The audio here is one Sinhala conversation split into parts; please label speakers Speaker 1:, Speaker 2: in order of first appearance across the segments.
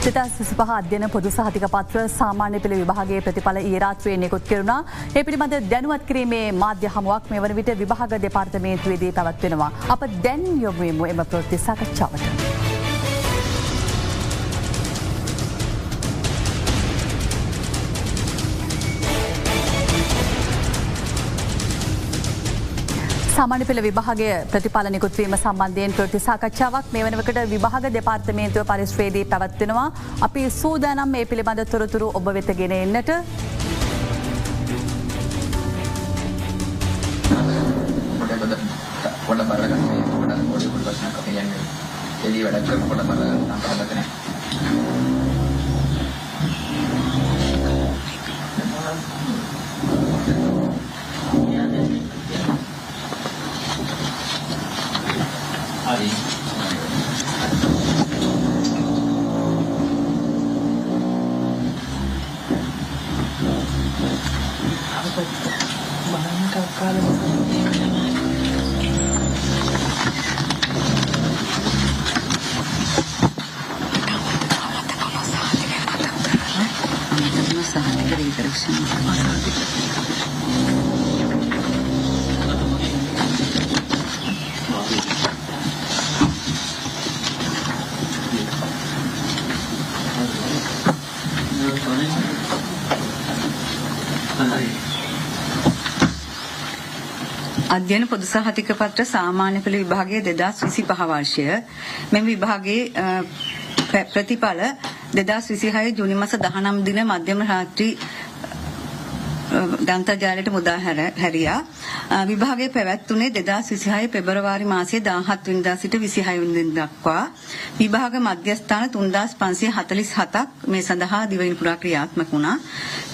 Speaker 1: 2025 අධ්‍යයන පොදු සහතික පත්‍ර සාමාන්‍ය පෙළ විභාගයේ ප්‍රතිඵල ඊයේ රාත්‍රියේ නිකුත් කෙරුණා. ඒ පිළිබඳ දැනුවත් කිරීමේ මාධ්‍ය හමුවක් මේ වන විට විභාග දෙපාර්තමේන්තුවේදී පැවැත්වෙනවා. අප දැන් යොමු වෙමු එම ප්‍රවෘත්ති සාකච්ඡාවට. සාමාන්‍ය පෙළ විභාගයේ ප්‍රතිඵල නිකුත් වීම සම්බන්ධයෙන් ප්‍රවෘත්ති සාකච්ඡාවක් මේ වන විට විභාග දෙපාර්තමේන්තුව පරිශ්‍රයේදී පැවැත්වෙනවා. අපි සූදානම් මේ පිළිබඳ තොරතුරු ඔබ වෙත ගෙන එන්නට.
Speaker 2: අධ්‍යයන පොදු සහතික පත්‍ර සාමාන්‍ය පෙළ විභාගයේ 2025 වර්ෂය. මෙම විභාගයේ ප්‍රතිඵල 2026 ජූනි මාස 19 දින මධ්‍යම රාත්‍රී අන්තර්ජාලයට මුදා හැරියා. විභාගයේ පැවැත්වුණේ 2026 පෙබරවාරි මාසයේ 17 වෙනිදා සිට 26 වෙනිදා දක්වා. විභාග මධ්‍යස්ථාන 3547ක් මේ සඳහා දිවයින පුරා ක්‍රියාත්මක වුණා.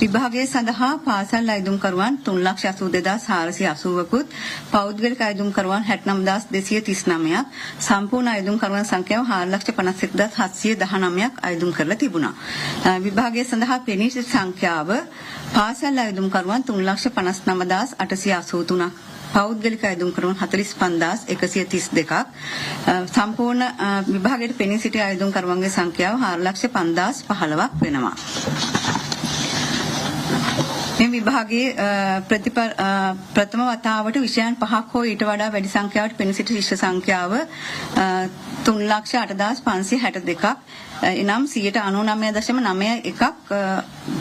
Speaker 2: විභාගයේ සඳහා පාසල් අයදුම්කරුවන් 3,82,480කුත් පෞද්ගලික අයදුම්කරුවන් 69,239ක් සම්පූර්ණ අයදුම්කරුවන් සංඛ්‍යාව 4,51,719ක් අයදුම් කරලා තිබුණා. විභාගයේ සඳහා පෙනී සිටි සංඛ්‍යාව පාසල් අයදුම්කරුවන් 3,59,883ක් පෞද්ගලික අයදුම්කරුවන් 45,132ක් සම්පූර්ණ විභාගයට පෙනී සිටි අයදුම්කරුවන්ගේ සංඛ්‍යාව 4,05,015ක් වෙනවා. මේ විභාගයේ ප්‍රතිඵල ප්‍රථම වතාවට විෂයන් පහක් හෝ ඊට වඩා වැඩි සංඛ්‍යාවට පෙනී සිටි ශිෂ්‍ය සංඛ්‍යාව 3,08,562ක් එනම් 99.91ක්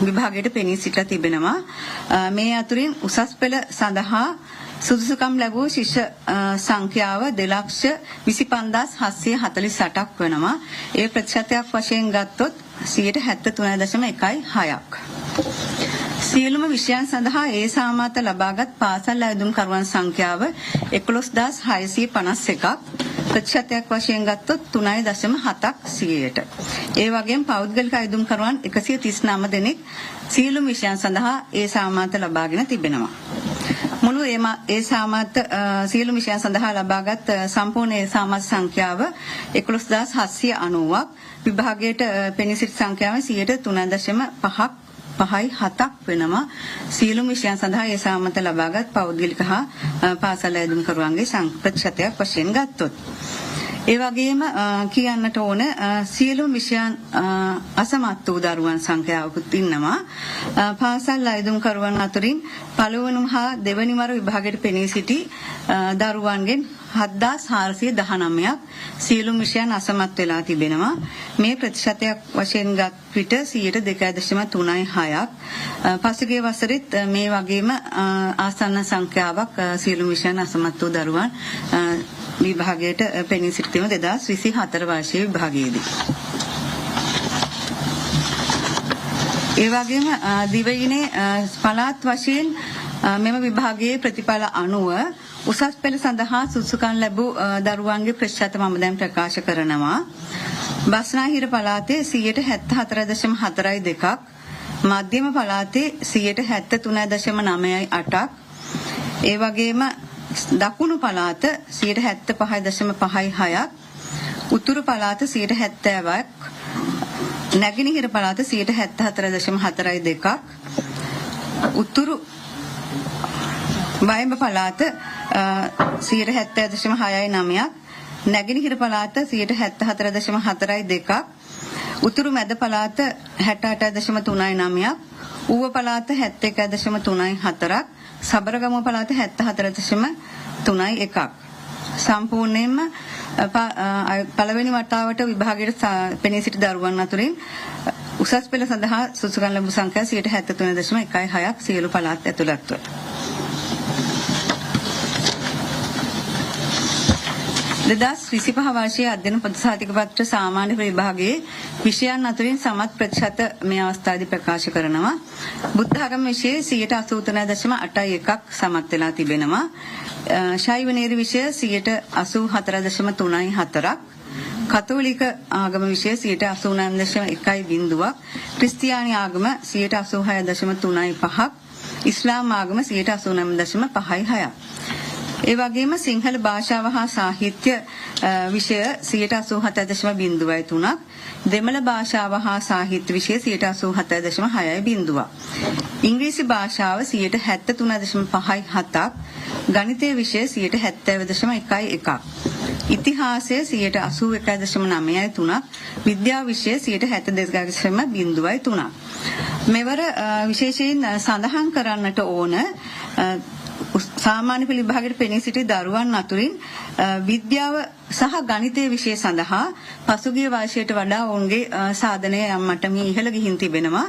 Speaker 2: විභාගයට පෙනී සිටලා තිබෙනවා. මේ අතුරින් උසස් පෙළ සඳහා සුදුසුකම් ලැබූ ශිෂ්‍ය සංඛ්‍යාව 2,25,748ක් වෙනවා. ඒ ප්‍රතිශතයක් වශයෙන් ගත්තොත් 73.16ක්. සියලුම විෂයන් සඳහා ඒ සාමාත ලබාගත් පාසල් අයදුම්කරුවන් සංඛ්‍යාව 11,651ක් ප්‍රතිශතයක් වශයෙන් ගත්තොත් 3.7ක් 100ට. ඒ වගේම පෞද්ගලික අයදුම්කරුවන් 139 දෙනෙක් සියලුම විෂයන් සඳහා ඒ සාමාත ලබාගෙන තිබෙනවා. මුළු ඒ සාමාත සියලුම විෂයන් සඳහා ලබාගත් සම්පූර්ණ ඒ සාමාත සංඛ්‍යාව 11,790ක් විභාගයට පෙනී සිටි සංඛ්‍යාව 3.5ක් 5.7ක් වෙනවා. සියලුම විෂයන් සඳහා ඒ සාමත ලබාගත් පෞද්ගලික හා පාසල් අයදුම්කරුවන්ගේ ප්‍රතිශතයක් වශයෙන් ගත්තොත්. ඒ වගේම කියන්නට ඕන සියලුම විෂයන් අසමත් වූ දරුවන් සංඛ්‍යාවකුත් ඉන්නවා. පාසල් අයදුම්කරුවන් අතරින් පළවෙනි හා දෙවෙනි වර විභාගයට පෙනී සිටි දරුවන්ගෙන් 7419ක් සියලුම විෂයන් අසමත් වෙලා තිබෙනවා. මේ ප්‍රතිශතයක් වශයෙන් ගත් විට 2.36ක්. පසුගිය වසරෙත් මේ වගේම ආසන්න සංඛ්‍යාවක් සියලුම විෂයන් අසමත් වූ දරුවන් විභාගයට පෙනී සිටීම 2024 වර්ෂයේ විභාගයේදී. ඒ වගේම දිවයිනේ පළාත් වශයෙන් මෙම විභාගයේ ප්‍රතිඵල අනුව උසස් පෙළ සඳහා සුදුසුකම් ලැබූ දරුවන්ගේ ප්‍රතිශත මම දැන් ප්‍රකාශ කරනවා. බස්නාහිර පළාතේ 74.42ක්, මධ්‍යම පළාතේ 73.98ක්, ඒ වගේම දකුණු පළාත 75.56ක්, උතුරු පළාත 70ක්, නැගෙනහිර පළාත 74.42ක්, උතුරු වයඹ පළාත 70.69ක්, නැගෙනහිර පළාත 74.42ක්, උතුරු මැද පළාත 68.39ක්, ඌව පළාත 71.34ක්, සබරගමුව පළාත 74.31ක්. සම්පූර්ණයෙන්ම පළවෙනි වතාවට විභාගයට පෙනී සිටි දරුවන් අතුරින් උසස් පෙළ සඳහා සුදුසුකම් ලැබූ සංඛ්‍යාව 73.16ක් සියලු පළාත් ඇතුළත්ව. 2025 වර්ෂයේ අධ්‍යයන පොදු සහතික පත්‍ර සාමාන්‍ය විභාගයේ විෂයන් අතුරින් සමත් ප්‍රතිශත මේ අවස්ථාවේදී ප්‍රකාශ කරනවා. බුද්ධ ආගම විෂයේ 83.81ක් සමත් වෙලා තිබෙනවා. ශෛව නීති විෂය 84.34ක්, කතෝලික ආගම විෂය 89.1ක්, ක්‍රිස්තියානි ආගම 86.35ක්, ඉස්ලාම් ආගම 89.56ක්. ඒ වගේම සිංහල භාෂාව හා සාහිත්‍ය විෂය 87.03ක්, දෙමළ භාෂාව හා සාහිත්‍ය විෂය 87.6ක්, ඉංග්‍රීසි භාෂාව 73.57ක්, ගණිතය විෂය 70.11ක්, ඉතිහාසය 81.93ක්, විද්‍යා විෂය 72.03ක්. මෙවර විශේෂයෙන් සඳහන් කරන්නට ඕන සාමාන්‍ය පෙළ විභාගයට පෙනී සිටි දරුවන් අතුරින් විද්‍යාව සහ ගණිතය විෂය සඳහා පසුගිය වර්ෂයට වඩා ඔවුන්ගේ සාධනය යම් මට්ටමින් ඉහළ ගිහින් තිබෙනවා.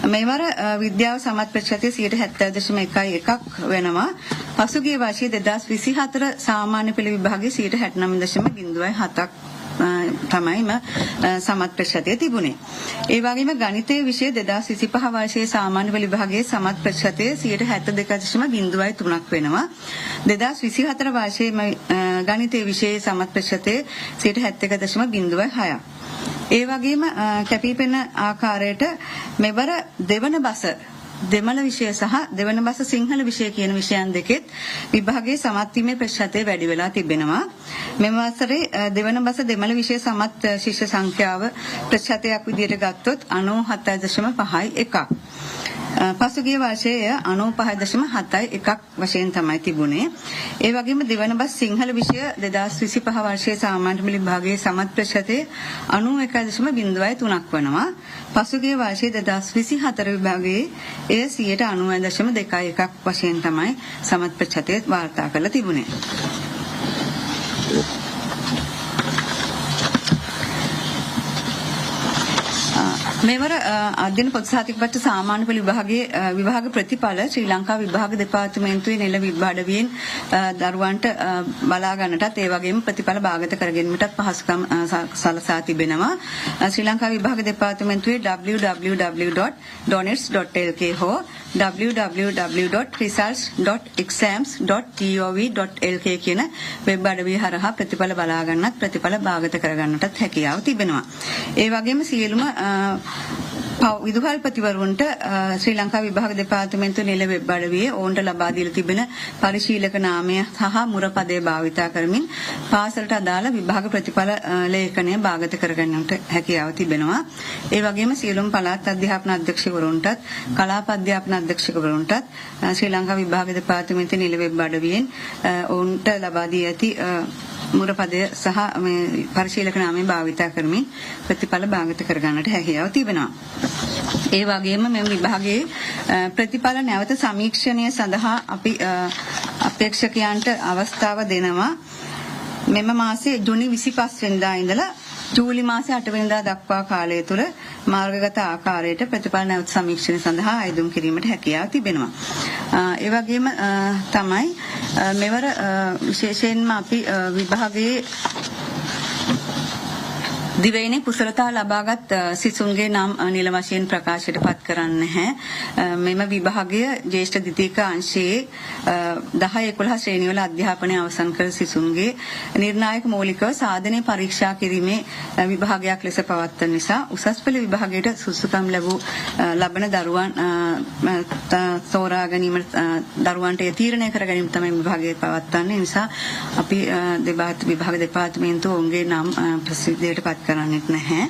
Speaker 2: මේවර විද්‍යාව සමත් ප්‍රතිශතය 70.11ක් වෙනවා. පසුගිය වර්ෂයේ 2024 සාමාන්‍ය පෙළ විභාගයේ 69.07ක් තමයිම සමත් ප්‍රතිශතය තිබුණේ. ඒ වගේම ගණිතයේ විෂය 2025 වර්ෂයේ සාමාන්‍ය පෙළ විභාගයේ සමත් ප්‍රතිශතය 72.03ක් වෙනවා. 2024 වර්ෂයේ ගණිතයේ විෂයේ සමත් ප්‍රතිශතය 71.06ක්. ඒ වගේම කැපිපෙන ආකාරයට මෙවර දෙවන බස දෙමළ විෂය සහ දෙවන බස සිංහල විෂය කියන විෂයන් දෙකෙත් විභාගයේ සමත් වීමේ ප්‍රතිශතය වැඩි වෙලා තිබෙනවා. මෙම වසරේ දෙවන බස දෙමළ විෂය සමත් ශිෂ්‍ය සංඛ්‍යාව ප්‍රතිශතයක් විදියට ගත්තොත් 97.51ක්. පසුගිය වර්ෂයේ 95.71ක් වශයෙන් තමයි තිබුණේ. ඒ වගේම දෙවන බස් සිංහල විෂය 2025 වර්ෂයේ සාමාන්‍ය පෙළ විභාගයේ සමත් ප්‍රතිශතය 91.03ක් වෙනවා. පසුගිය වර්ෂයේ 2024 විභාගයේ එය 90.21ක් වශයෙන් තමයි සමත් ප්‍රතිශතය වාර්තා කරලා තිබුණේ. මෙවර අධ්‍යයන පොදු සහතික පත්‍ර සාමාන්‍ය පෙළ විභාගයේ විභාග ප්‍රතිඵල ශ්‍රී ලංකා විභාග දෙපාර්තමේන්තුවේ නිල වෙබ් අඩවියෙන් දරුවන්ට බලා ගන්නටත් ඒ වගේම ප්‍රතිඵල භාගත කර ගැනීමටත් පහසුකම් සලසා තිබෙනවා. ශ්‍රී ලංකා විභාග දෙපාර්තමේන්තුවේ www.donets.lk හෝ www.results.exams.gov.lk කියන වෙබ් අඩවිය හරහා ප්‍රතිඵල බලා ගන්නත් ප්‍රතිඵල භාගත කර ගන්නටත් හැකියාව තිබෙනවා. ඒ වගේම සියලුම විදුහල්පතිවරුන්ට ශ්‍රී ලංකා විභාග දෙපාර්තමේන්තුව නිල වෙබ් අඩවියේ ඔවුන්ට ලබා දීලා තිබෙන පරිශීලක නාමය සහ මුරපදය භාවිතා කරමින් පාසලට අදාළ විභාග ප්‍රතිඵල ලේඛනය භාගත කරගන්නට හැකියාව තිබෙනවා. ඒ වගේම සියලුම පළාත් අධ්‍යාපන අධ්‍යක්ෂකවරුන්ටත් කලාප අධ්‍යාපන අධ්‍යක්ෂකවරුන්ටත් ශ්‍රී ලංකා විභාග දෙපාර්තමේන්තුවේ නිල වෙබ් අඩවියෙන් ඔවුන්ට ලබා දී ඇති මුරපදය සහ මේ පරිශීලක නාමය භාවිතා කරමින් ප්‍රතිඵල භාගත කරගන්නට හැකියාව තිබෙනවා. ඒ වගේම මෙම විභාගයේ ප්‍රතිඵල නැවත සමීක්ෂණය සඳහා අපි අපේක්ෂකයන්ට අවස්ථාව දෙනවා. මෙම මාසයේ ජූනි 25 වෙනිදා ඉඳලා ජූලි මාසයේ 8 වෙනිදා දක්වා කාලය තුල මාර්ගගත ආකාරයට ප්‍රතිඵල නැවත සමීක්ෂණය සඳහා අයදුම් කිරීමට හැකියාව තිබෙනවා. ඒ වගේම තමයි මෙවර විශේෂයෙන්ම අපි විභාගයේ දිවයිනේ කුසලතා ලබාගත් සිසුන්ගේ නම් නිල වශයෙන් ප්‍රකාශයට පත් කරන්නේ නැහැ. මෙම විභාගය ජ්‍යෙෂ්ඨ ද්විතීක අංශයේ 10 11 ශ්‍රේණිවල අධ්‍යාපනය අවසන් කළ සිසුන්ගේ නිර්ණායක මৌলিකව සාධනය පරීක්ෂා කිරීමේ විභාගයක් ලෙස පවත්වන නිසා උසස් පෙළ විභාගයට සුදුසුකම් ලබන දරුවන් තෝරා ගැනීම, දරුවන්ට ඒ තීරණය කර ගැනීම තමයි විභාගය පවත්වන්නේ. ඒ නිසා අපි විභාග දෙපාර්තමේන්තුව ඔවුන්ගේ නම් ප්‍රසිද්ධියට පත් කරන්නේත් නැහැ.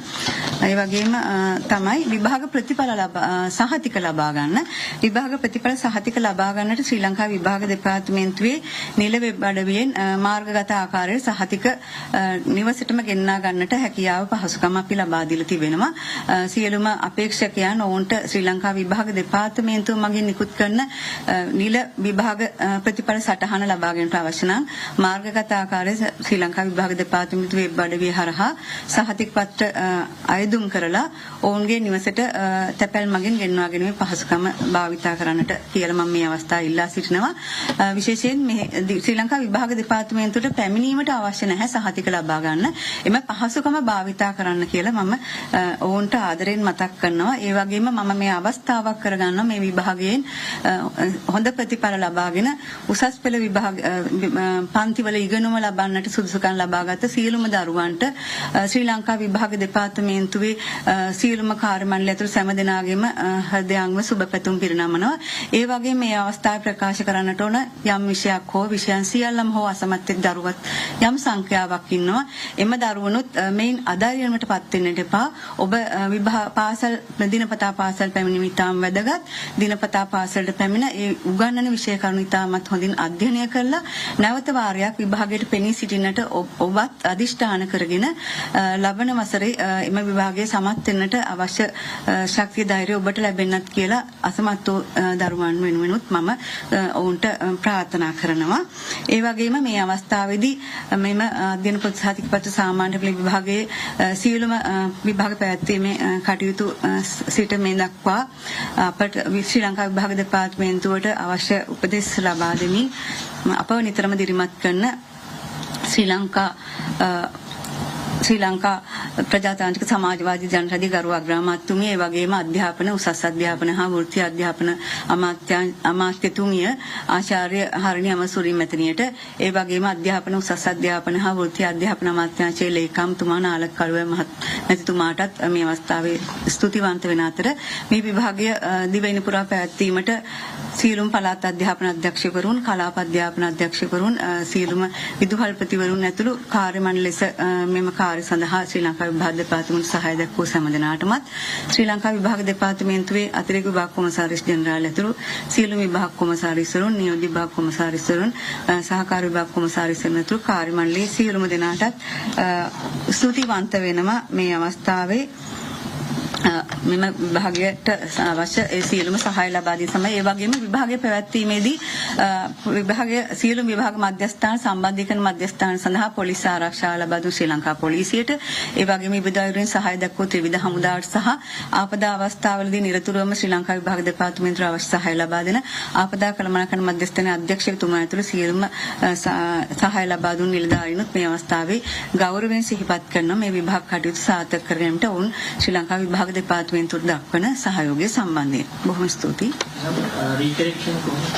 Speaker 2: ඒ වගේම තමයි විභාග ප්‍රතිඵල සහතික ලබා ගන්න. විභාග ප්‍රතිඵල සහතික ලබා ගන්නට ශ්‍රී ලංකා විභාග දෙපාර්තමේන්තුවේ නිල වෙබ් අඩවියෙන් මාර්ගගත ආකාරයේ සහතික නිවසටම ගෙන්නා ගන්නට හැකියාව පහසුකම අපි ලබා දීලා තිබෙනවා. සියලුම අපේක්ෂකයන් ඔවුන්ට ශ්‍රී ලංකා විභාග දෙපාර්තමේන්තුව මගින් නිකුත් කරන නිල විභාග ප්‍රතිඵල සටහන ලබා ගැනීමට අවශ්‍ය නම් මාර්ගගත ආකාරයේ ශ්‍රී ලංකා විභාග දෙපාර්තමේන්තුව වෙබ් අඩවිය හරහා සහතික පත්‍ර අයදුම් කරලා ඔවුන්ගේ නිවසට තැපැල් මගින් ගෙන්වා ගැනීමේ පහසුකම භාවිතා කරන්නට කියලා මම මේ අවස්ථාවේ ඉල්ලා සිටිනවා. විශේෂයෙන් මේ ශ්‍රී ලංකා විභාග දෙපාර්තමේන්තුවට පැමිණීමට අවශ්‍ය නැහැ සහතික ලබා ගන්න. එම පහසුකම භාවිතා කරන්න කියලා මම ඔවුන්ට ආදරෙන් මතක් කරනවා. ඒ වගේම මම මේ අවස්ථාවක් කරගන්නවා මේ විභාගයෙන් හොඳ ප්‍රතිඵල ලබාගෙන උසස් පෙළ විභාග පන්තිවල ඉගෙනුම ලබන්නට සුදුසුකම් ලබාගත් සියලුම දරුවන්ට ශ්‍රී ලංකා විභාග දෙපාර්තමේන්තුවේ සියලුම කාර්ය මණ්ඩලය ඇතුළු සෑම දෙනාගේම හෘදයාංගම සුබ පැතුම් පිරිනමනවා. ඒ වගේම මේ අවස්ථාවේ ප්‍රකාශ කරන්නට ඕන යම් විෂයක් හෝ විෂයන් සියල්ලම හෝ අසමත් එක් දරුවත් යම් සංඛ්‍යාවක් ඉන්නවා. එම දරුවනුත් මේන් අධෛර්යයට පත් වෙන්නට එපා. ඔබ විභාග පාසල් දිනපතා පාසල් පැමිණීම ඉතාම වැදගත්. දිනපතා පාසලට පැමිණ ඒ උගන්වන විෂය කරුණු ඉතාමත් හොඳින් අධ්‍යයනය කරලා නැවත වාරයක් විභාගයට පෙනී සිටින්නට ඔබත් අධිෂ්ඨාන කරගෙන ලබන වසරේ එම විභාගයේ සමත් වෙන්නට අවශ්‍ය ශක්තිය ධෛර්යය ඔබට ලැබෙන්නත් කියලා අසමත් වූ දරුවන් වෙනුවෙනුත් මම ඔවුන්ට ප්‍රාර්ථනා කරනවා. ඒ වගේම මේ අවස්ථාවේදී මෙම අධ්‍යයන පොත් සහතික පත්‍ර සාමාන්‍ය පෙළ විභාගයේ සියලුම විභාග පැවැත්වීමේ කටයුතු සිට මේ දක්වා අපට ශ්‍රී ලංකා විභාග දෙපාර්තමේන්තුවට අවශ්‍ය උපදෙස් ලබා දෙමින් අපව නිතරම දිරිමත් කරන ශ්‍රී ලංකා ප්‍රජාතාන්ත්‍රික සමාජවාදී ජනරජ ගරු අග්‍රාමාත්‍යතුමිය, ඒ වගේම අධ්‍යාපන උසස් අධ්‍යාපන හා වෘත්තීය අධ්‍යාපන අමාත්‍යතුමිය ආචාර්ය හරිණි අමරසූරිය මැතිණියට, ඒ වගේම අධ්‍යාපන උසස් අධ්‍යාපන හා වෘත්තීය අධ්‍යාපන අමාත්‍යාංශයේ ලේකම්තුමා නාලක කළුව මැතිතුමාටත් මේ අවස්ථාවේ ස්තුතිවන්ත වෙන අතර මේ විභාගය දිවයින පුරා පැවැත්වීමට සියලුම පළාත් අධ්‍යාපන අධ්‍යක්ෂකවරුන්, කලාප අධ්‍යාපන අධ්‍යක්ෂකවරුන්, සියලුම විදුහල්පතිවරුන් ඇතුළු කාර්ය මණ්ඩල ලෙස මෙම කාර්ය සඳහා ශ්‍රී ලංකා විභාග දෙපාර්තමේන්තුව සහාය දක්වූ සෑම දෙනාටමත් ශ්‍රී ලංකා විභාග දෙපාර්තමේන්තුවේ අතිරේක විභාග කොමසාරිස් ජෙනරාල් ඇතුළු සියලුම විභාග කොමසාරිස්වරුන්, නියෝජ්‍ය විභාග කොමසාරිස්වරුන්, සහකාර විභාග කොමසාරිස්වරුන් ඇතුළු කාර්ය මණ්ඩලයේ සියලුම දෙනාටත් ස්තුතිවන්ත වෙනවා මේ අවස්ථාවේ මෙම විභාගයට අවශ්‍ය ඒ සියලුම සහාය ලබා දී සමය. ඒ වගේම විභාගය පැවැත්වීමේදී විභාගය සියලුම විභාග මධ්‍යස්ථාන සම්බන්ධීකරණ මධ්‍යස්ථාන සඳහා පොලිස් ආරක්ෂාව ලබා දුන් ශ්‍රී ලංකා පොලිසියට, ඒ වගේම විවිධ අයුරින් සහාය දක්වූ ත්‍රිවිධ හමුදාවට සහ ආපදා අවස්ථාවලදී නිරතුරුවම ශ්‍රී ලංකා විභාග දෙපාර්තමේන්තුවට අවශ්‍ය සහාය ලබා දෙන ආපදා කළමනාකරණ මධ්‍යස්ථානයේ අධ්‍යක්ෂකතුමා ඇතුළු සියලුම සහාය ලබා දුන් නිලධාරීනුත් මේ අවස්ථාවේ ගෞරවයෙන් සිහිපත් කරනවා. මේ විභාග කටයුතු සාර්ථක කර ගැනීමට ඔවුන් ශ්‍රී ලංකා විභාග දෙපාර්තමේන්තුවට දක්වන සහයෝගය සම්බන්ධයෙන් බොහොම ස්තුතියි.
Speaker 3: රීකරෙක්ෂන් කොහොමද?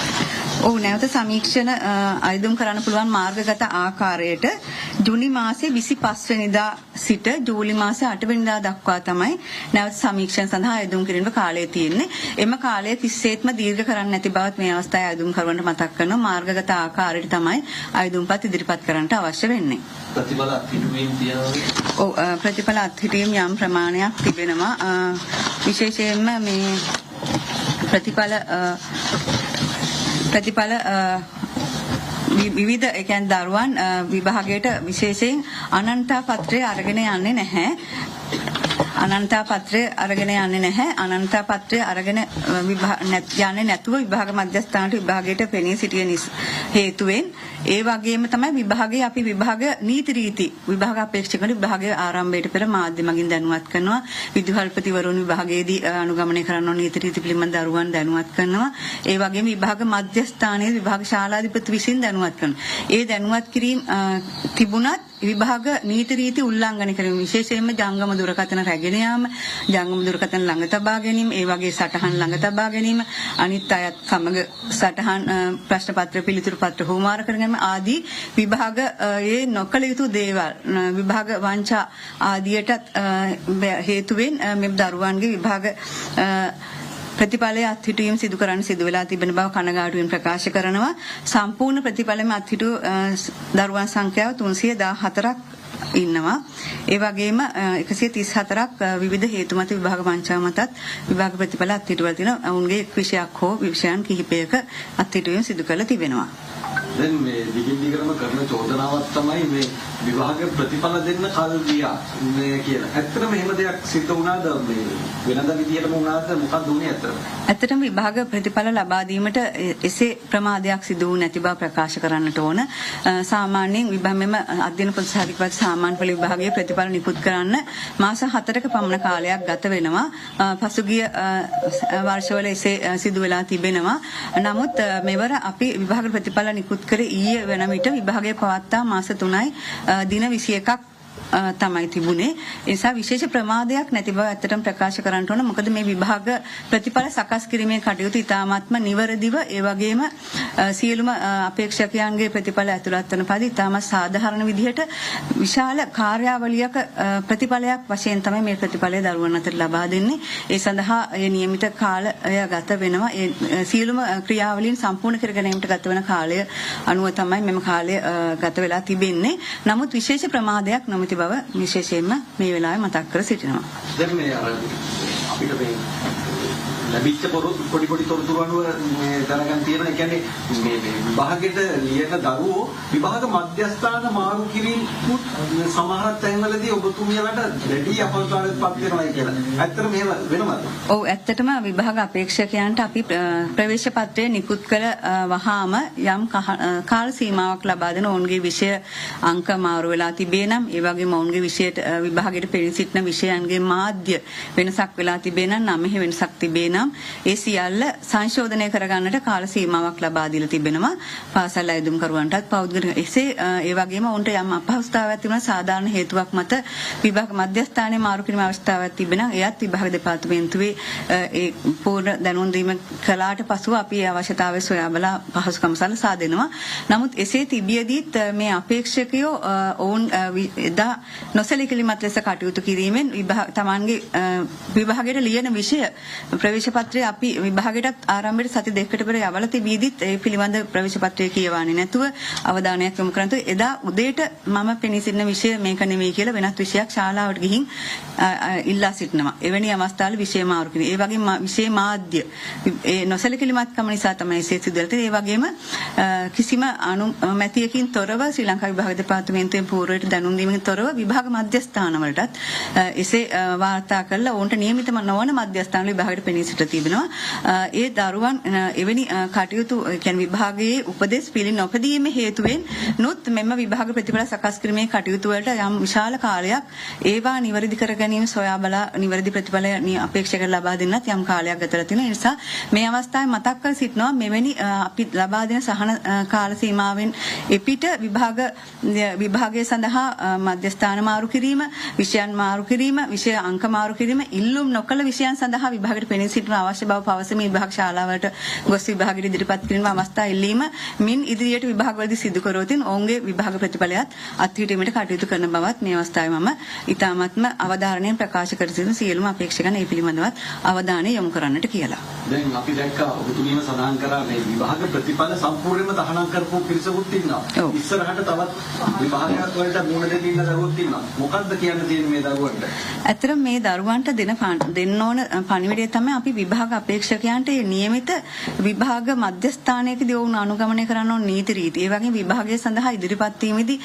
Speaker 2: ඔව්, නැවත සමීක්ෂණ අයදුම් කරන්න පුළුවන් මාර්ගගත ආකාරයට ජූනි මාසේ 25 වෙනිදා සිට ජූලි මාසේ 8 වෙනිදා දක්වා තමයි නැවත සමීක්ෂණ සඳහා අයදුම් කිරීමේ කාලය තියෙන්නේ. එම කාලය කිසිසේත්ම දීර්ඝ කරන්න නැති බවත් මේ අවස්ථාවේ අයදුම් කරුවන්ට මතක් කරනවා. මාර්ගගත ආකාරයට තමයි අයදුම්පත් ඉදිරිපත් කරන්නට අවශ්‍ය වෙන්නේ.
Speaker 3: ප්‍රතිඵල අත්හිටුවීම් තියෙනවද?
Speaker 2: ඔව්, ප්‍රතිඵල අත්හිටුවීම් යම් ප්‍රමාණයක් තිබෙනවා. විශේෂයෙන්ම මේ ප්‍රතිඵල විවිධ ඒ කියන්නේ දරුවන් විභාගයට විශේෂයෙන් අනන්තා පත්‍රය අරගෙන යන්නේ නැහැ. අනන්තා පත්‍රය අරගෙන යන්නේ නැහැ. අනන්තා පත්‍රය අරගෙන යන්නේ නැතුව විභාග මධ්‍යස්ථානට විභාගයට පෙනී සිටිය හේතුවෙන්, ඒ වගේම තමයි විභාගයේ අපි විභාග නීති රීති විභාග අපේක්ෂකවරු විභාගයේ ආරම්භයට පෙර මාධ්‍ය මගින් දැනුවත් කරනවා. විදුහල්පතිවරුන් විභාගයේදී අනුගමනය කරන්න ඕන නීති රීති පිළිබඳ දරුවන් දැනුවත් කරනවා. ඒ වගේම විභාග මධ්‍යස්ථානයේ විභාග ශාලාධිපති විසින් දැනුවත් කරනවා. ඒ දැනුවත් කිරීම තිබුණත් විභාග නීති රීති උල්ලංඝනය කිරීම, විශේෂයෙන්ම ජංගම දුරකථන රැගෙන යාම, ජංගම දුරකථන ළඟ තබා ගැනීම, ඒ වගේ සටහන් ළඟ තබා ගැනීම, අනිත් අයත් සමග සටහන් ප්‍රශ්න පත්‍ර පිළිතුරු පත්‍ර හුවමාරු කර ගැනීම ආදී විභාගයේ නොකළ යුතු දේවල්, විභාග වංචා ආදියටත් හේතුවෙන් මේ දරුවන්ගේ විභාග ප්‍රතිඵලය අත්හිටුවීම සිදු කරන්න සිදු වෙලා තිබෙන බව කනගාටුවෙන් ප්‍රකාශ කරනවා. සම්පූර්ණ ප්‍රතිඵලෙම අත්හිටු දරුවන් සංඛ්‍යාව 314ක් ඉන්නවා. ඒ වගේම 134ක් විවිධ හේතු මත විභාග වංචාව මතත් විභාග ප්‍රතිඵල අත්හිටුවලා තිනවා. ඔවුන්ගේ එක් විෂයක් හෝ විෂයන් කිහිපයක අත්හිටුවීම සිදු කරලා තිබෙනවා.
Speaker 4: දැන් මේ දිගින් දිගටම කරන චෝදනාවක් තමයි මේ විභාග ප්‍රතිඵල දෙන්න කල් ගියා මේ කියලා. ඇත්තටම එහෙම දෙයක් සිද්ධ වුණාද? මේ වෙනද විදියටම වුණාද? මොකක්ද වුණේ ඇත්තටම?
Speaker 2: ඇත්තටම විභාග ප්‍රතිඵල ලබා දීමට එසේ ප්‍රමාදයක් සිදු වූ නැති බව ප්‍රකාශ කරන්නට ඕන. සාමාන්‍යයෙන් විභාගෙම අධ්‍යයන පොදු සහතිකපත්‍ර සාමාන්‍ය පෙළ විභාගයේ ප්‍රතිඵල නිකුත් කරන්න මාස 4ක පමණ කාලයක් ගත වෙනවා. පසුගිය වර්ෂවල එසේ සිදු වෙලා තිබෙනවා. නමුත් මෙවර අපි විභාග ප්‍රතිඵල නිකුත් කර ඊයේ වෙන විට විභාගය පවත්වා මාස 3යි දින 21ක් තමයි තිබුණේ. ඒ නිසා විශේෂ ප්‍රමාදයක් නැති බව ඇත්තටම ප්‍රකාශ කරන්න ඕන. මොකද මේ විභාග ප්‍රතිඵල සකස් කිරීමේ කටයුතු ඉතාමත්ම නිවැරදිව, ඒ වගේම සියලුම අපේක්ෂකයන්ගේ ප්‍රතිඵල ඇතුළත් වන පරිදි ඉතාමත් සාධාරණ විදිහට විශාල කාර්යාවලියක ප්‍රතිඵලයක් වශයෙන් තමයි මේ ප්‍රතිඵලය දරුවන් අතර ලබා දෙන්නේ. ඒ සඳහා ඒ නියමිත කාලය ගත වෙනවා. ඒ සියලුම ක්‍රියාවලීන් සම්පූර්ණ කර ගැනීමට ගත වෙන කාලය අනුව තමයි මෙම කාලය ගත වෙලා තිබෙන්නේ. නමුත් විශේෂ ප්‍රමාදයක් නොමැති බව විශේෂයෙන්ම මේ වෙලාවේ මතක් කර සිටිනවා.
Speaker 4: දැන් මේ අර අපිට මේ ලැබිච්ච පොඩි පොඩි තොරතුරු අනුව මේ දැනගන්න තියෙනවා. ඒ කියන්නේ මේ මේ විභාගෙට ලියන දරුවෝ විභාග මධ්‍යස්ථාන මාරු කිරීමත් සමහර තැන්වලදී ඔබතුමියලාට දැඩි අපහසුතාවයකට පත් වෙනවා කියලා. ඇත්තටම එහෙම වෙනවද?
Speaker 2: ඔව්, ඇත්තටම විභාග අපේක්ෂකයන්ට අපි ප්‍රවේශ පත්‍රය නිකුත් කළ වහාම යම් කාල සීමාවක් ලබා දෙන ඔවුන්ගේ විෂය අංක මාරු වෙලා තිබේ නම්, ඒ වගේම ඔවුන්ගේ විෂයට විභාගයට පෙනී සිටින විෂයන්ගේ මාධ්‍ය වෙනසක් වෙලා තිබේ නම්, නමෙහි වෙනසක් තිබේ නම් ඒ සියල්ල සංශෝධනය කරගන්නට කාල සීමාවක් ලබා දීලා තිබෙනවා. පාසල් අයදුම්කරුවන්ටත් පෞද්ගලික එසේ ඒ වගේම ඔවුන්ට යම් අපහසුතාවයක් තිබුණා සාධාරණ හේතුවක් මත විභාග මධ්‍යස්ථානයේ මාරු කිරීම අවස්ථාවක් තිබෙනවා. එයත් විභාග දෙපාර්තමේන්තුවේ ඒ පූර්ණ දැනුම් දීම කළාට පසුව අපි ඒ අවශ්‍යතාවය සොයා බලා පහසුකම් සලසා දෙනවා. නමුත් එසේ තිබියදීත් මේ අපේක්ෂකයෝ ඔවුන් එදා නොසැලකිලිමත් ලෙස කටයුතු කිරීමෙන් තමන්ගේ විභාගයට ලියන විෂය ප්‍රවේශ පත්‍රය අපි විභාගයටත් ආරම්භයට සති දෙකකට පෙර යවලා තිබීදිත් ඒ පිළිබඳ ප්‍රවේශ පත්‍රය කියවන්නේ නැතුව අවධානයක් යොමු කරන් එදා උදේට මම පෙනී සිටින විෂය මේක නෙමෙයි කියලා වෙනත් විෂයක් ශාලාවට ගිහින් ඉල්ලා සිටිනවා. එවැනි අවස්ථාවල විෂය මාරු කිරීම. ඒ වගේම විෂය මාධ්‍ය ඒ නොසැලකිලිමත්කම නිසා තමයි එසේ සිදු වෙලා තියෙන්නේ. ඒ වගේම කිසිම අනුමැතියකින් තොරව ශ්‍රී ලංකා විභාග දෙපාර්තමේන්තුවෙන් පූර්වයට දැනුම් දීමකින් තොරව විභාග මධ්‍යස්ථාන වලටත් එසේ වාර්තා කරලා ඔවුන්ට නියමිතම නොවන මධ්‍යස්ථාන විභාගයට පෙනී සිට තිබෙනවා. ඒ දරුවන් එවැනි කටයුතු කියන්නේ විභාගයේ උපදෙස් පිළි නොපැදීමේ හේතුවෙන් නොත් මෙම විභාග ප්‍රතිඵල සකස් කිරීමේ කටයුතු වලට යම් විශාල කාලයක් ඒවා නිවැරදි කර ගැනීම සොයා බලා නිවැරදි ප්‍රතිඵල අපේක්ෂකට ලබා දෙන්නත් යම් කාලයක් ගත වෙලා තියෙනවා. ඒ නිසා මේ අවස්ථාවේ මතක් කර සිටිනවා මෙවැනි අපි ලබා දෙන සහන කාල සීමාවෙන් එපිට විභාගය සඳහා මධ්‍යස්ථාන මාරු කිරීම, විෂයන් මාරු කිරීම, විෂය අංක මාරු කිරීම, ඉල්ලුම් නොකළ විෂයන් සඳහා විභාගයට පෙනී සිටින අවශ්‍ය බව පවසමින් විභාග ශාලාවලට ගොස් විභාගයට ඉදිරිපත් කිරීම අවස්ථා ඉල්ලීම මින් ඉදිරියට විභාගවලදී සිදු කරොත් ඔවුන්ගේ විභාග ප්‍රතිඵලයත් අත්හිටීමට කටයුතු කරන බවත් මේ අවස්ථාවේ මම ඉතාමත්ම අවධාරණයෙන් ප්‍රකාශ කර සිටින සියලුම අපේක්ෂකයන් ඒ පිළිබඳවත් අවධානය යොමු කරන්නට කියලා.
Speaker 4: දැන් අපි දැක්කා ඔබතුමීම සඳහන් කරා මේ විභාග ප්‍රතිඵල සම්පූර්ණයෙන්ම තහනම් කරපු පිරිසකුත් ඉන්නවා. ඉස්සරහට තවත් විභාගයක් වලට මුහුණ දෙන්න ඉන්න දරුවොත් ඉන්නවා. මොකද්ද කියන්න තියෙන්නේ මේ දරුවන්ට?
Speaker 2: ඇත්තටම මේ දරුවන්ට දෙන්න ඕන පණිවිඩය තමයි අපි විභාග අපේක්ෂකයන්ට මේ නියමිත විභාග මධ්‍යස්ථානයකදී ඔවුන් අනුගමනය කරන්න ඕන නීති රීති. ඒ වගේම විභාගය සඳහා ඉදිරිපත් වීමේදී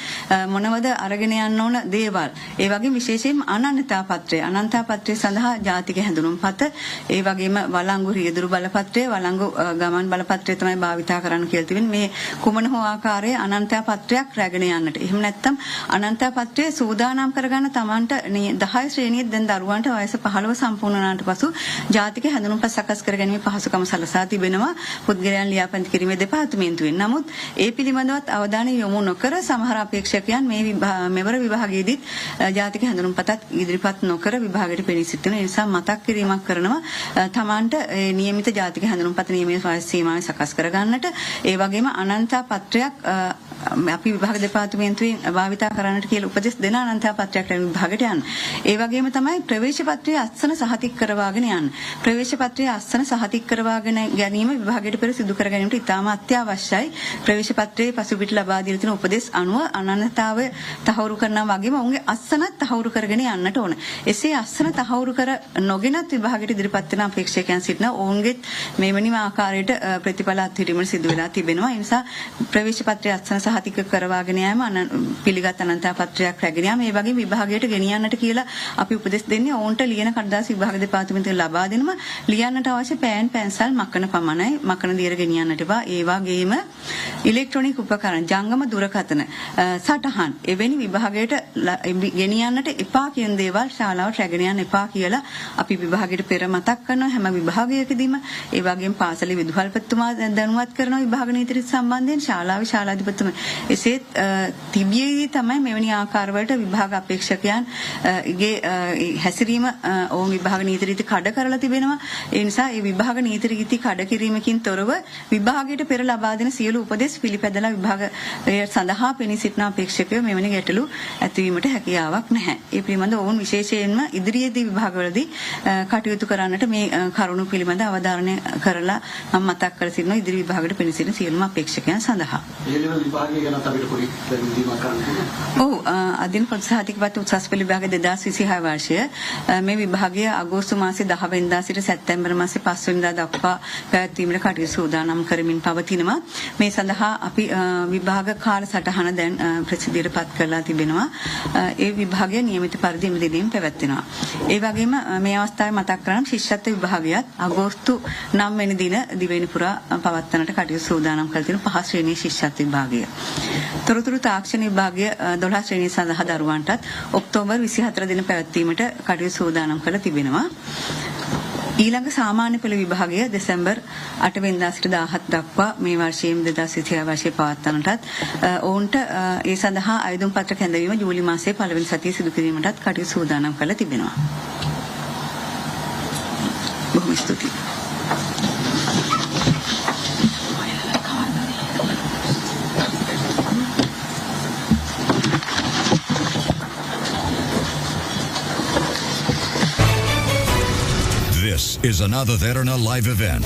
Speaker 2: මොනවද අරගෙන යන්න ඕන දේවල්. ඒ වගේම විශේෂයෙන්ම අනන්‍යතා පත්‍රය. අනන්‍යතා පත්‍රය සඳහා ජාතික හැඳුනුම්පත, ඒ වගේම වළංගු රියදුරු බලපත්‍රය, වළංගු ගමන් බලපත්‍රය තමයි භාවිතා කරන්න කියලා තිබෙන්නේ. මේ කුමන හෝ ආකාරයේ අනන්‍යතා පත්‍රයක් රැගෙන යන්නට. එහෙම නැත්නම් අනන්‍යතා පත්‍රය සූදානම් කරගන්න Tamanට 10 ශ්‍රේණියේ දැන් දරුවන්ට වයස 15 සම්පූර්ණ වුණාට පසු ජාතික හැඳුනුම්පත් සකස් කරගැනීමේ පහසුකම සලසා තිබෙනවා පුද්ගලයන් ලියාපදිංචි කිරීමේ දෙපාර්තමේන්තුවෙන්. නමුත් ඒ පිළිබඳවත් අවධානය යොමු නොකර සමහර අපේක්ෂකයන් මේ මෙවර විභාගයේදීත් ජාතික හැඳුනුම්පතත් ඉදිරිපත් නොකර විභාගයට පෙනී සිටිනවා. ඒ නිසා මතක් කිරීමක් කරනවා Tamanට ඒ නියමිත ජාතික හැඳුනුම්පත නියමිත වයස් සීමාවෙන් සකස් කරගන්නට, ඒ වගේම අනන්තා පත්‍රයක් අපි විභාග දෙපාර්තමේන්තුවෙන් භාවිතා කරන්නට කියලා උපදෙස් දෙන අනන්තා පත්‍රයක් ලැබෙන විභාගයට යන්න. ඒ වගේම තමයි ප්‍රවේශ පත්‍රයේ අත්සන සහතික කරවාගෙන යන්න. ප්‍රවේශ පත්‍රයේ අත්සන සහතික කරවාගෙන ගැනීම විභාගයට පෙර සිදු කර ගැනීමට ඉතාම අත්‍යවශ්‍යයි. ප්‍රවේශ පත්‍රයේ පසුපිට ලබා දීලා තියෙන උපදෙස් අනුව අනන්‍යතාවය තහවුරු කරනවා වගේම ඔවුන්ගේ අත්සනත් තහවුරු කරගෙන යන්නට ඕන. එසේ අත්සන තහවුරු කර නොගෙනත් විභාගයට ඉදිරිපත් වෙන අපේක්ෂකයන් සිටින ඔවුන්ගේ මෙවැනිම ආකාරයට ප්‍රතිඵල අත්හිටීමට සිදු වෙලා තිබෙනවා. ඒ නිසා ප්‍රවේශ පත්‍රයේ අත්සන සහතික කරවාගෙන යෑම, පිළිගත් අනන්තා පත්‍රයක් රැගෙන යාම, ඒ වගේම විභාගයට ගෙනියන්නට කියලා අපි උපදෙස් දෙන්නේ ඔවුන්ට ලියන කඩදාසි විභාග දෙපාර්තමේන්තුවෙන් ලබා දෙනවා. ලියන්නට අවශ්‍ය පෑන්, පැන්සල්, මකන පමණයි. මකන දියර ගෙනියන්නට එපා. ඒ වගේම ඉලෙක්ට්‍රොනික උපකරණ, ජංගම දුරකථන, සටහන් එවැනි විභාගයට ගෙනියන්නට එපා කියන දේවල් ශාලාවට රැගෙන යන්න එපා කියලා අපි විභාගයට පෙර මතක් කරනවා හැම විභාගයකදීම. ඒ වගේම පාසලේ විදුහල්පතිතුමා දැනුවත් කරනවා විභාග නීති සම්බන්ධයෙන්, ශාලාවේ ශාලාධිපතිතුමා. එසේත් තිබියදී තමයි මෙවැනි ආකාරවලට විභාග අපේක්ෂකයන් ගේ හැසිරීම ඔවුන් විභාග නීති රීති කඩ කරලා තිබෙනවා. ඒ නිසා ඒ විභාග නීති රීති කඩ කිරීමකින් තොරව විභාගයට පෙර ලබා දෙන සියලු උපදෙස් පිළිපැදලා විභාගය සඳහා පෙනී සිටින අපේක්ෂකයෝ මෙවැනි ගැටලු ඇතිවීමට හැකියාවක් නැහැ. ඒ පිළිබඳව ඔවුන් විශේෂයෙන්ම ඉදිරියේදී විභාගවලදී කටයුතු කරන්නට මේ කරුණු පිළිබඳ අවධාරණය කරලා මම මතක් කර සිටිනවා ඉදිරි විභාගයට පෙනී සිටින සියලුම අපේක්ෂකයන් සඳහා.
Speaker 4: ඒ ලෙවල් විභාගය ගැන අපිට පොඩි දැනුම් කරන්න පුළුවන්.
Speaker 2: ඔව්, අධ්‍යයන පොදු සහතික පත්‍ර උසස් පෙළ විභාග 2026 වර්ෂය මේ විභාගය අගෝස්තු මාසේ 10 වෙනිදා සිට සැප්තැම්බර් මාසේ 5 වෙනිදා දක්වා පැවැත්වීමට කටයුතු සූදානම් කරමින් පවතිනවා. මේ සඳහා අපි විභාග කාලසටහන දැන් ප්‍රසිද්ධියට පත් කරලා තිබෙනවා. ඒ විභාගය නියමිත පරිදි එම දිනෙම පැවැත්වෙනවා. ඒ වගේම මේ අවස්ථාවේ මතක් කරනම් ශිෂ්‍යත්ව විභාගයත් අගෝස්තු 9 වෙනි දින දිවයින පුරා පවත්වන්නට කටයුතු සූදානම් කරලා තියෙන 5 ශ්‍රේණියේ ශිෂ්‍යත්ව විභාගය. තොරතුරු තාක්ෂණ විභාගය 12 ශ්‍රේණිය සඳහා දරුවන්ටත් ඔක්තෝබර් 24 දින පැවැත්වීමට කටයුතු සූදානම් කරලා තිබෙනවා. ඊළඟ සාමාන්‍ය පෙළ විභාගය දෙසැම්බර් 8 වෙනිදා සිට 17 දක්වා මේ වර්ෂයේම 2026 වර්ෂයේ පවත්වන්නටත් ඔවුන්ට ඒ සඳහා අයදුම් පත්‍ර කැඳවීම ජූලි මාසයේ පළවෙනි සතියේ සිදු කිරීමටත් කටයුතු සූදානම් කරලා තිබෙනවා. බොහොම ස්තුතියි.
Speaker 5: This is another Derana live event.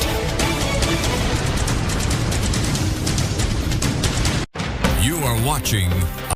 Speaker 5: You are watching